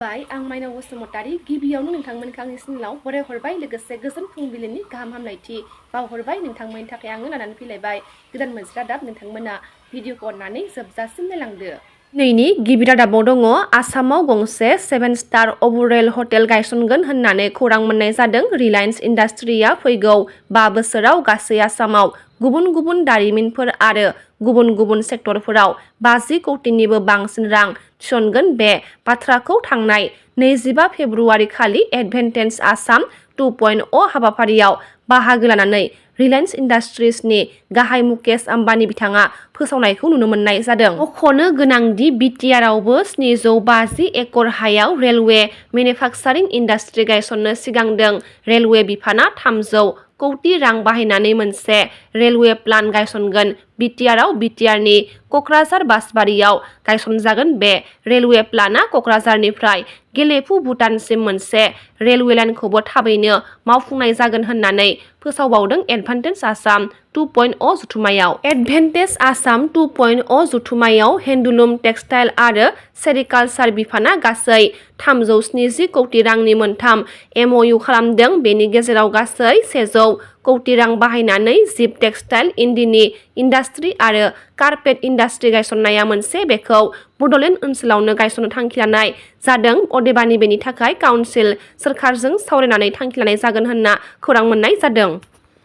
आं माइनाव बसुमतारी गिबियावनो नोंथांमोनखौ आंनि चेनेलाव बरायहरबाय लोगोसे गोजोन फुंबिलिनि गाहाम हामलायथि बावहरबाय नोंथांमोननि थाखाय आङो लानानै फैलायबाय गोदान मोनसे रादाब नोंथांमोना भिडिअखौ अननानै जोबजासिम नायलांदो। दिनैनि गिबि रादाबाव दङ आसामाव गंसे 7 स्टार अबरेल हटेल गायसनगोन होननानै खौरां मोननाय जादों। रिलायन्स इन्डास्ट्रिया फैगौ 5 बोसोराव गासै आसामाव गुबुन गुबुन दारिमिनफोर आरो गुबुन गुबुन सेक्टरफोराव 50 कौटिनिबो बांसिन रां थिसनगोन। बे बाथ्राखौ थांनाय 25 फेब्रुआरि खालि एडभेन्टेज आसाम 2.0 हाबाफारियाव बाहागो लानानै रिलायन्स इन्डास्ट्रिजनि गाहाय मुकेश आम्बानी बिथाङा फोसावनायखौ नुनो मोननाय जादों। मख'नो गोनांदि बिटिआरआवबो 750 एकड़ हायाव रेलवे मेनुफेक्सारिं इन्डास्ट्रि गायसननो सिगांदों। रेलवे बिफाना 300 कौटि रां बाहायनानै मोनसे रेलवे प्लान गायसनगोन। बिटिआरनि क'क्राझार बासबारियाव गायसनजागोन। बे रेलवे प्लानआ क'क्राझारनिफ्राय गेलेफु भुटानसिम मोनसे रेलवे लाइनखौबो थाबैनो मावफुंनाय जागोन होननानै फोसावबावदों एडभान्टेज आसाम 2.0 जथुम्मायाव। एडभान्टेज आसाम 2.0 जथुम्मायाव हेन्डलुम, टेक्सटाइल आरो सेरिकालचार बिफाना गासै 370 कौटि रांनि मोनथाम MOU खालामदों। बेनि गेजेराव गासै 100 कौटि रां बाहायनानै जिप, टेक्सटाइल, इन्दिनि इन्डास्ट्रि आरो कारपेट इन्डास्ट्रि गायसननाया मोनसे। बेखौ बड'लेण्ड ओनसोलावनो गायसननो थांखि लानाय जादों। अदेबानि बेनि थाखाय काउन्सिल सोरखारजों सावरायनानै थांखि लानाय जागोन होनना खौरां मोननाय जादों।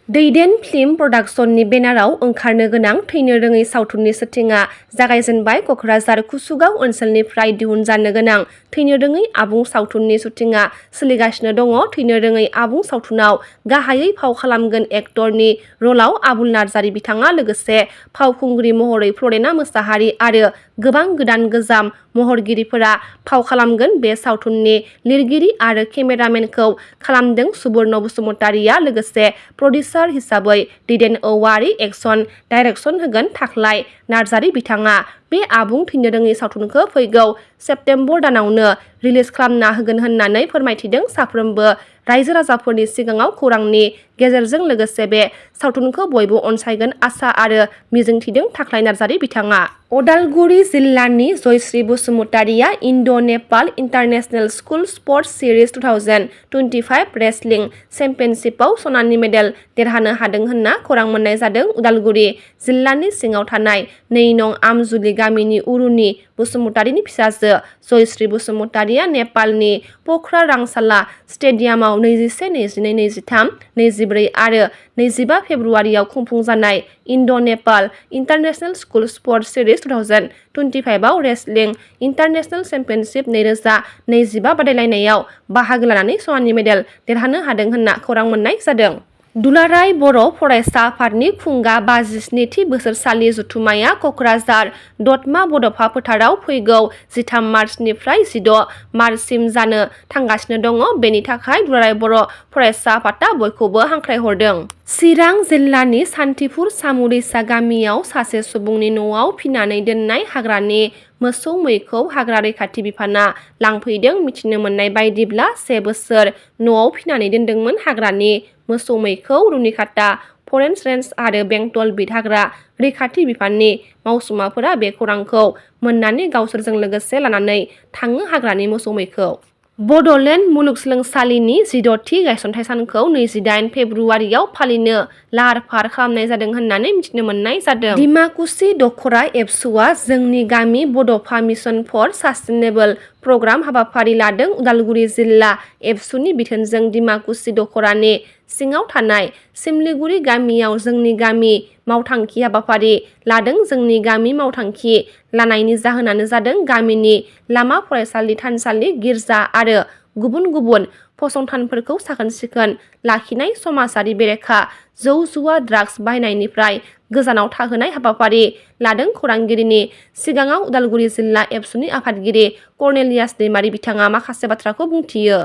दैदेन फिल्म प्रडाक्शननि बेनाराव ओंखारनो गोनां थैनो रोङै सावथुननि शुटिंआ जागायजेनबाय। क'क्राझार कुसुगाव ओनसोलनिफ्राय दिहुनजानो गोनां थैनो रोङै आबुं सावथुननि शुटिंआ सोलिगासिनो दङ। थैनो रोङै आबुं सावथुनाव गाहायै फाव खालामगोन एक्टरनि रलाव आबुल नार्जारी बिथाङा लोगोसे फावखुंग्रि महरै प्रलेना मोसाहारि आरो गोबां गोदान गोजाम महरगिरिफोरा फाव खालामगोन। बे सावथुननि लिरगिरि आरो केमेरामेनखौ खालामदों सुबर्न बसुमतारीया। लोगोसे प्रडिउसार हिसाबै दैदेन औवारि एक्सन डाइरेक्सन होगोन थाख्लाय नार्जारी बिथाङा। बे आबुं थैनो रोङै सावथुनखौ फैगौ सेप्तेम्बर दानावनो रिलिज खालामना होगोन होननानै फोरमायथिदों साफ्रोमबो रायजो राजाफोरनि सिगाङाव खौरांनि गेजेरजों। लोगोसे बे सावथुनखौ बयबो अनसायगोन आसा आरो मिजिंथिदों थाख्लाय नार्जारी बिथाङा। उदालगुरि जिल्लानि जयश्री बसुमतारीया Indo-Nepal international school sports series 2025 wrestling चेम्पियनशिपआव सनानि मेडेल देरहानो हादों होनना खौरां मोननाय जादों। उदालगुरि जिल्लानि सिङाव थानाय 2 नं आमजुलि गामिनि उरुनि बसुमतारीनि फिसाजो जयश्री बसुमतारीया नेपालनि प'ख्रा रांसाला स्टेडियामाव 21, 22, 23, 24 आरो 25 फेब्रुआरियाव खुंफुंजानाय इन्ड'-नेपाल इन्टारनेशनेल स्कुल स्पर्ट्स सिरिज 2025 आव रेसलिं इन्टारनेशनेल चेम्पियनशिप 2025 बादायलायनायाव बाहागो लानानै सनानि मेडेल देरहानो हादों होनना खौरां मोननाय जादों। दुलाराय बर' फरायसा आफादनि खुंगा 57थि बोसोरसालि जथुम्माया क'क्राझार दतमा बड'फा फोथाराव फैगौ 13 मार्चनिफ्राय 16 मार्चसिम जानो थांगासिनो दङ। बेनि थाखाय दुलाराय बर' फरायसा आफादआ बयखौबो हांख्रायहरदों। चिरां जिल्लानि सान्थिफुर सामुदैसा गामियाव सासे सुबुंनि न'आव फिनानै दोननाय हाग्रानि मोसौ मैखौ हाग्रा रैखाथि बिफाना लांफैदों। मिथिनो मोननाय बायदिब्ला 1 बोसोर न'आव फिनानै दोनदोंमोन। हाग्रानि मोसौ मैखौ रुनिखाता फरेस्ट रेन्ज आरो बेंटल बिट हाग्रा रैखाथि बिफाननि मावसुमाफोरा बे खौरांखौ मोननानै गावसोरजों लोगोसे लानानै थाङो। हाग्रानि मोसौ मैखौ बड'लेण्ड मुलुगसोलोंसालिनि 16थि गायसनथाइ सानखौ 28 फेब्रुआरियाव फालिनो लाहार फाहार खालामनाय जादों होननानै मिथिनो मोननाय जादों। डिमाकुसि दख'रा एबसुआ जोंनि गामि बड'फा मिशन फर सास्टेनेबल प्रग्राम हाबाफारि लादों। उदालगुरि जिल्ला एबसुनि बिथोनजों डिमाकुसि दख'रानि सिङाव थानाय सिमलिगुरि गामियाव जोंनि गामि मावथांखि हाबाफारि लादों। जोंनि गामि मावथांखि लानायनि जाहोनानो जादों गामिनि लामा, फरायसालि, थानसालि, गिर्जा आरो गुबुन गुबुन फसंथानफोरखौ साखोन-सिखोन लाखिनाय, समाजारि बेरेखा जौ जुवा ड्राग्स बाहायनायनिफ्राय गोजानाव थाहोनाय हाबाफारि लादों। खौरांगिरिनि सिगाङाव उदालगुरि जिल्ला एबसुनि आफादगिरि कर्नेलियास दैमारि बिथाङा माखासे बाथ्राखौ बुंथियो।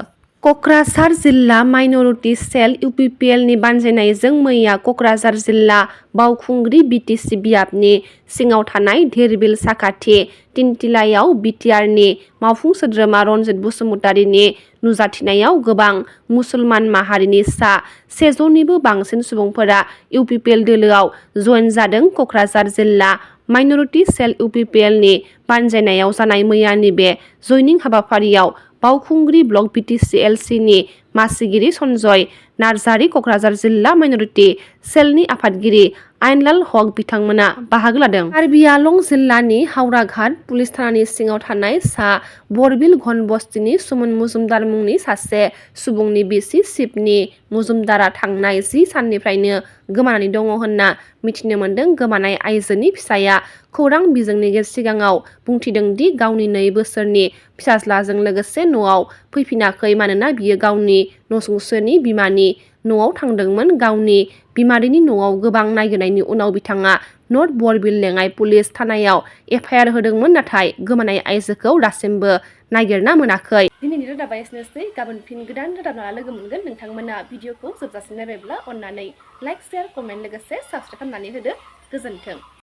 क'क्राझार जिल्ला माइन'रिटि सेल UPPLनि बानजायनायजों मैया क'क्राझार जिल्ला बावखुंग्रि BTC बियाबनि सिङाव थानाय धिरबिल साखाथि तिनथिलायाव बिटिआरनि मावफुं सोद्रोमा रनजित बसुमतारीनि नुजाथिनायाव गोबां मुसलमान माहारिनि सा 100निबो बांसिन सुबुंफोरा UPPL दोलोआव जयेन जादों। क'क्राझार जिल्ला माइन'रिटि सेल UPPLनि बानजायनायाव जानाय मैयानि बे जयनिं हाबाफारियाव बावखुंग्रि ब्लक BTCLC नि मासिगिरि सन्जय नार्जारि क'क्राझार जिल्ला माइनरिटि सेलनि आफादगिरि आइनलाल हक बिथांमोना बाहागो लादों। कार्बि आलं जिल्लानि हावराघाट पुलिस थानानि सिङाव थानाय सा बरबिल घन बस्तिनि सुमन मुजुमदार मुंनि सासे सुबुंनि बिसि शिबनि मुजुमदारा थांनाय 10 साननिफ्रायनो गोमानानै दङ होनना मिथिनो मोन्दों। गोमानाय आइजोनि फिसाया खौरां बिजोंनि सिगाङाव बुंथिदों दि गावनि 2 बोसोरनि फिसाज्लाजों लोगोसे न'आव फैफिनाखै मानोना बियो गावनि नसुंसेनि बिमानि न'आव थांदोंमोन। गावनि बिमादैनि न'आव गोबां नागिरनायनि उनाव बिथाङा नर्थ बरबिल लेङाइ पुलिस थानायाव FIR होदोंमोन, नाथाय गोमानाय आइजोखौ दासिमबो नागिरना मोनाखै। दिनैनि रादाबा एसेनोसै। गाबोन फिन गोदान रादाब लाना लोगो मोनगोन। नोंथांमोना भिडिअखौ जोबजासिम नायबायब्ला अन्नानै लाइक, शेयार, कमेन्ट लोगोसे साबस्क्राइब खालामनानै होदो। गोजोन्थों।